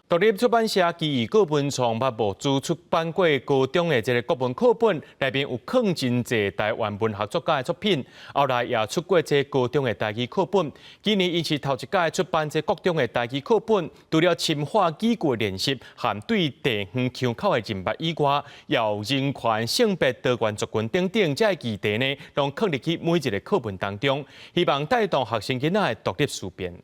獨立出版社奇異果文創捌募資出版過高中的這个國文課本，內面有囥真濟台灣文學作家的作品，後來也出過這高中的台語課本。今年𪜶是頭一擺出版這國中的台語課本，除了深化語句練習和對地方腔口的認捌以外，也有人權、性別、多元族群等等這个議題呢，攏囥入去每一个課文當中，希望帶動學生囡仔的獨立思辨。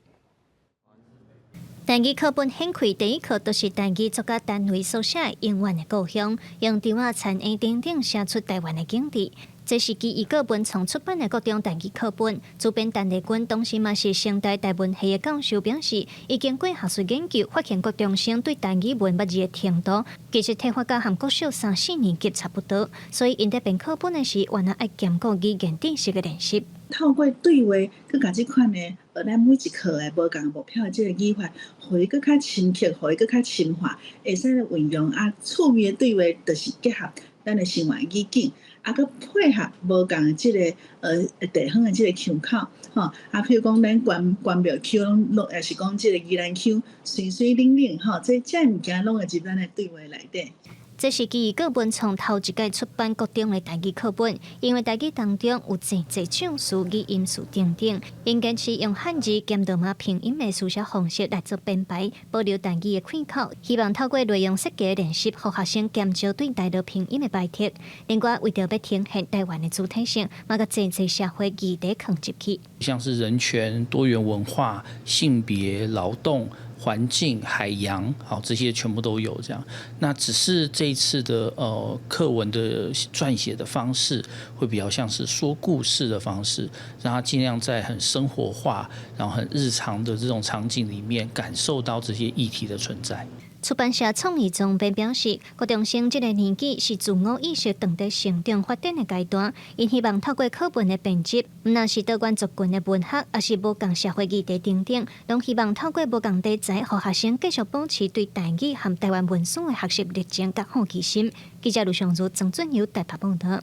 台語課本掀開第一課，就是台語作家陳維所寫的《永遠的故鄉》，用稻仔田園等等寫出台灣的景致。這是奇異果文創出版的國中台語課本。主編陳麗君當時嘛是成大台文系的教授，表示，伊經過學術研究，發現國中生對台語文捌字的程度，其實退化甲和國小三四年級差不多，所以𪜶佇編課本的時，原來愛兼顧語言知識的練習。透過對話，閣共這款的學咱每一課的無仝目標的這个語法，予伊閣較深刻，予伊閣較深化，會使運用啊趣味的對話，就是結合咱的生活語境，啊，閣配合無仝的這个地方的這个腔口，吼啊，譬如講咱關關廟腔，攏抑是講這个宜蘭腔，媠媠冷冷，吼，這物件攏會入咱的對話內底。這是奇異果文創頭一擺出版國中的台語課本，因為台語當中有濟濟種詞、語音詞等等，𪜶堅持用漢字兼羅馬拼音的書寫方式來做編排，保留台語的氣口，希望透過內容設計練習，予學生減少對台羅拼音的排斥。另外，為著欲呈現台灣的主體性，嘛共濟濟社會議題囥入去，像是人權、多元文化、性別、勞動、環境、海洋，好，這些全部都有這樣。那只是這一次的課文的撰寫的方式，會比較像是說故事的方式，讓他盡量在很生活化、然後很日常的這種場景裡面，感受到這些議題的存在。出版社創意總編表示，國中生這个年紀是自我意識正佇成長發展的階段，𪜶希望透過課本的編輯，毋但是多元族群的文學，抑是無仝社會議題等等，攏希望透過無仝題材，予學生繼續保持對台語和台灣文史的學習熱情佮好奇心。記者盧尚如、曾俊友台北報導。